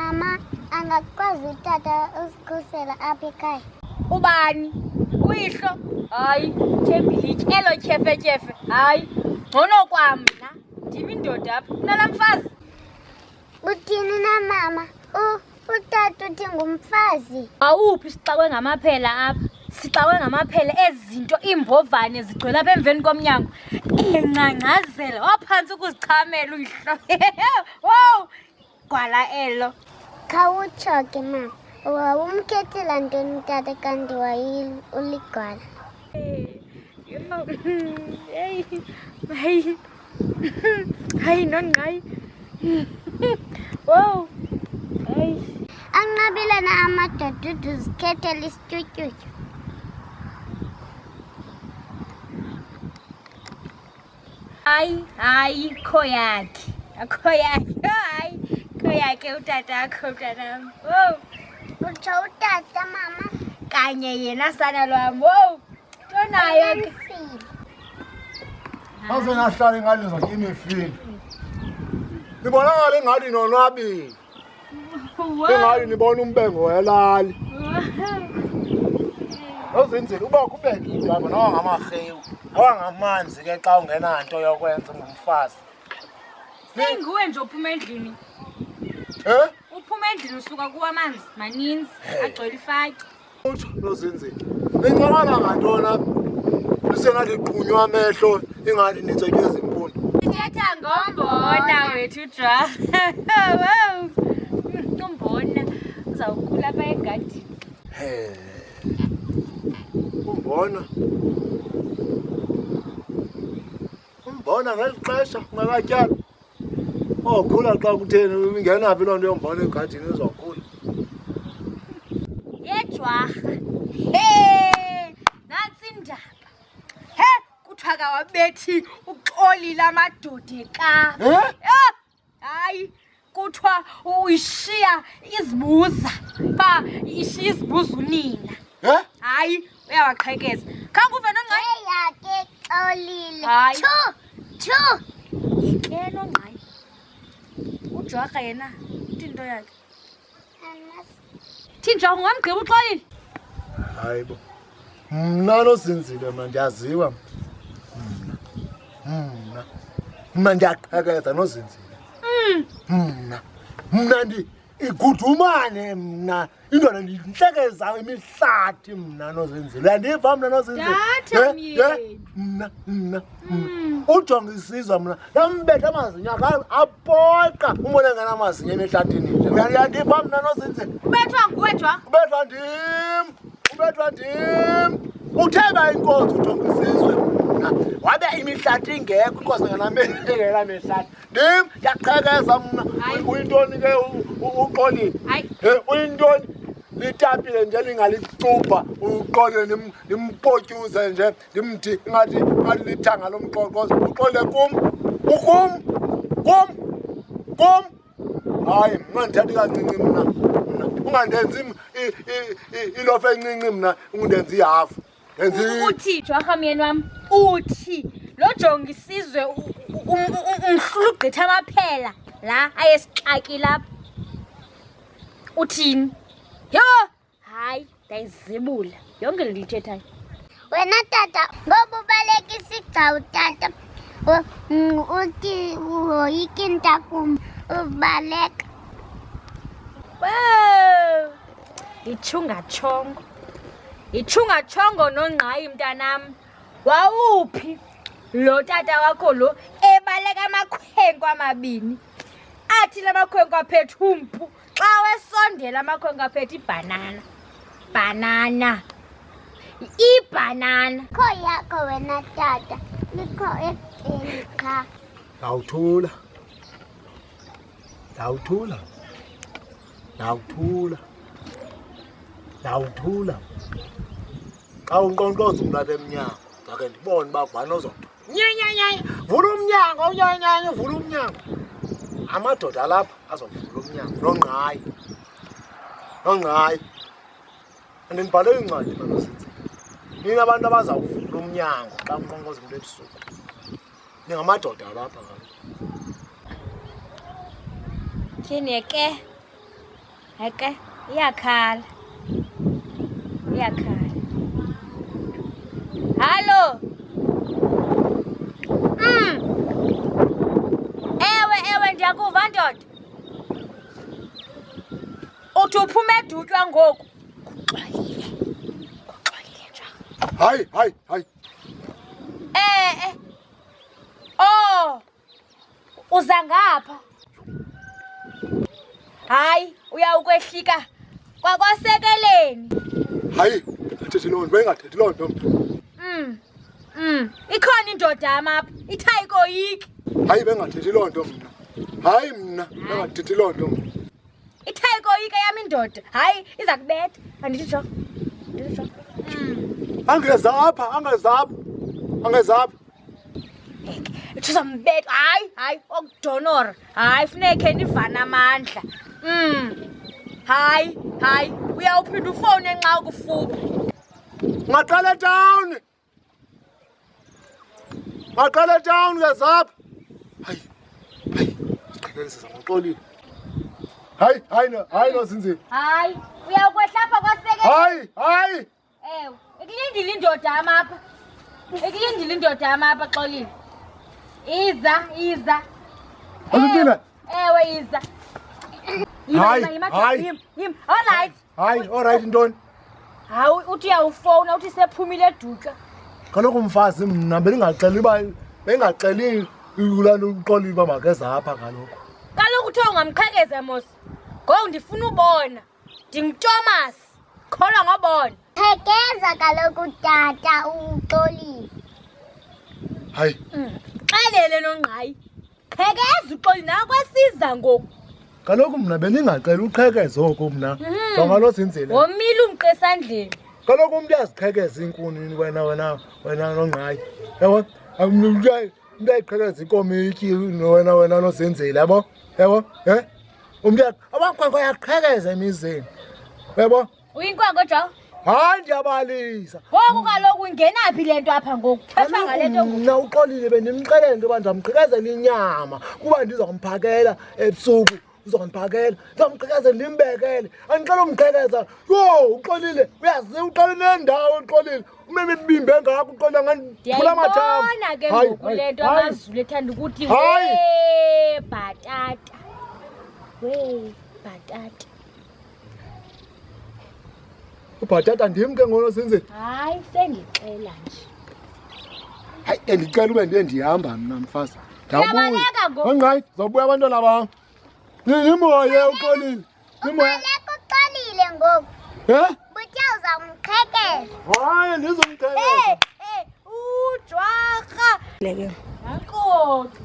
Mama, angakwazi utata usikhusela apha ekhaya. Ubani? Uyihlo? Hayi, thembilitye elo tyhefetyhefe. Hayi, ngcono kwamna. Ndim indoda apha. Mna mfazi. Uthini na mama? Utata uthi ngumfazi. Awuphi sixakwe ngamaphela apha? Sixakwe ngamaphela ezi zinto iimbovane zigcwele apha emveni komnyango. Engcangcazela waphantsi ukuzichamela uyihlo. Wow! Gwala elo. Khawutsho ke mama. Wawumkhethela ntoni tata kanti uligwala? Hey, hayi. Hayi nongqayi. Wow. Hayi. Anqabile na amadoda ude uzikhethela isityutyutyu. Hayi, hayi kho yakhe. Akho yakhe. Hayi, kho yakhe utatakho mntanam. Wow. Utsho utata mama. Kanye yena sana lwam. Wow. Ntonayo ke. Aze nahlala ingathi nizotya imifino. Nibonakala ingathi nonwabile. Ingathi nibona umbengo welali. Nozinzile uba kubeke into apha noba ngamarhewu, noba ngamanzi ke xa ungenanto yokwenza ungumfazi. Senguwe nje uphuma endlini. Eh? Uphuma endlini usuka kuwo amanzi maninzi agcwele ifaki. Utsho nozinzile. Nincokola ngantoni apha? Lisengathi iqhunywa amehlo ingathi nitsetywe zimpundu. Sithetha ngombona wethu dra. Wow. Umbona uzawukhula apha egadini. He. Umbona. Umbona ngeli xesha ungekatyali. Okhula xa kutheni ingena phi loo nto yombona egadini izokhula. Yejwarha. He! Nantsi indaba. He, kuthiwa kawabethi uxolile amadoda eKapa. Eh? Ah, hayi, kuthiwa uyishiya izibuza. Ba ishiya izibuza unina. Eh? Hayi, uyawaqhekeza. Khange uve nongqayi? Eyake xolile. Hayi. Tshu, tshu. Yike nongqayi. Ujwarha yena uthi into yakhe. Andimazi. Thinjwa ungamgqiba uxolile? Hayi bo. Mna nozinzile mna ndiyaziwa mna. Mna. Mna ndiyaqhekeza nozinzile. Mna. Mna ndi igudumane mna. Indoda ndintlekeza imihlathi mna nozinzile. Uyandiva mna nozinzile? Datha, Eh, myeni. eh, Mna, mna, mna. Ujonga isizwe mna. Ndambetha amazinyo akhe apoqa. Umbone ngenamazinyo emihlathini nje. Uyandiva mna nozinzile? Ubethwa nguwe jwa. Ubethwa ndim, ubethwa ndim. Uthe ba inkosi ujonga isizwe mna. Wabe imihlathi ingekho inkosi ngenamihlathi. Ndim ndiyaqhekeza mna. Hayi. Uyintoni ke uxolile? Hayi. Eh, uyintoni? Litapile nje lingalicupha uxolile nimpotyuze nje ndimthi ingathi ingathi lithanga lomqoqozo. Uxolile kum, ukum, kum, kum. Hayi, mna ndithatha kancinci mna. Mna ungandenzi ilofu encinci mna, undenze ihafu. Ndenze Uthi jwarha myeni wam, uthi lo jonga isizwe umhlula ugqitha amaphela la ayesixakile apha. Uthini? Yho! Hayi, ndayizibula yonke le nto uyithethayo. Wena tata, ngoba ubaleka isigcawu tata. Uthi woyika intakum ubaleka. Wow! Itshungatshongo. Itshungatshongo nongqayi mntanam. Wawuphi lo tata wakho lo ebaleka amakhwenkwe amabini? Athi la makhwenkwe aphethe umpu. Xa wesondela amakhwenkwe aphethe ibhanana. Bhanana. Ibhanana. Kho yakho wena tata, likho ekutyeni qha. Ndawuthula. Ndawuthula. Ndawuthula. Ndawuthula. Xa unkqonkqoza umntu apha emnyango, ndake ndibone uba ngubani ozothi. Nyenyenyenye, vula umnyango, unyenyenye, vula umnyango. Amadoda alapha azovula umnyango. Nongqayi. Nongqayi. Andinibhalele incwadi mna nozinzile. Nina abantu abazawuvula umnyango xa unkqonkqoza umntu ebusuku. Ningamadoda alapha kaloku. Tyhini ke. Heke iyakhala. Iyakhala. Hallo. Ewe ewe ndiyakuva ndoda. Uthi uphuma edutywa ngoku. Kuxolile. Kuxolile nja. Hayi hayi hayi. Eh. Oh. Uza ngapha. Hayi, uyawukwehlika kwakwasekeleni. Hayi, athethi loo nto, bengathethi loo nto. Ikhona indoda yam apha, ithi ayikoyiki. Hayi, bengathethi loo nto mna. Hayi mna, bengathethi loo nto mna. Ithi ayikoyika yam indoda. Hayi, iza kubetha. Andithi jo. Andithi jo. Angeza apha, angeza apha. Angeza apha. Ithi uzambetha. Hayi, hayi, okudonora. Hayi, funeke nivane amandla. Hayi, hayi, uyawuphinda ufowune nxa ukufuphi. Ungaqala etawuni. Ungaqala etawuni ke zapha. Hayi, hayi, siqhekelisa ngoxolile. Hayi, hayi no, hayi no Zinzile. Hayi, uyawukwehla apha kwasekele. Hayi, hayi. Ewe, ikulindile indoda yam apha. Ikulindile indoda yam apha, Xolile. Iza, iza. Zinzile. Ewe, iza. Hayi, hayi. All right. Hayi, all right ntoni? Hayi, uthi uyawufowuna uthi sephumile edutywa. Kaloku mfazi mna bendingaxeli uba bengaxeli ulaa nto uxolile uba makeze apha kaloku. Kaloku uthe ungamqhekeza mos. Ngoku ndifuna ubona. NdinguTomas. Kholwa ngobona. Qhekeza kaloku tata uxolile. Hayi. Xelele noNgqayi. Qhekeza uxolile nakwesiza ngoku. Kaloku mna bendingaxeli uqhekeza oku mna. Jonga lo Zinzile. Womile umqe esandleni. Kaloku umntu uyaziqhekeza iinkuni wena wena wena noNgqayi. Yabo? Umntu uyayiqhekeza ikomityi wena wena noZinzile, yabo? Yabo? Eh? Umntu abakhwenkwe uyaqhekeza emizini. Yabo? Uyinkwenkwe jo? Hayi ndiyabalisa. Ngoku kaloku ingena phi le nto apha ngoku? Thethwa ngale nto ngoku. Mna uxolile bendimxelele into yoba ndizamqhekezela inyama kuba ndizamphakela ebusuku. Uzondiphakela, ndizamqhekezela ndimbekele. Andixela umqhekeza. Yho, uxolile, uyazi uxolile nendawo uxolile. Umeme ibimbe ngakho uxolile ngandiphula amathambo. Ndiyayibona ke ngoku le nto amaZulu ethanda ukuthi Hayi. wee bhatata. Wee bhatata. Ubhatata ndim ke ngono Zinzile. Hayi, sendixela nje. Hayi, bendicela ube ndiye ndihamba mna mfazi. Uyabaleka ngoku. Ongqayi, zobuya abantwana bam. Nimhoye uxolile. Nimhoye. Ubaleka uxolile ngoku. Eh? Butya uzamqhekeza. Hayi, ndizomqhekeza. Hey, ujwarha. Nankosi.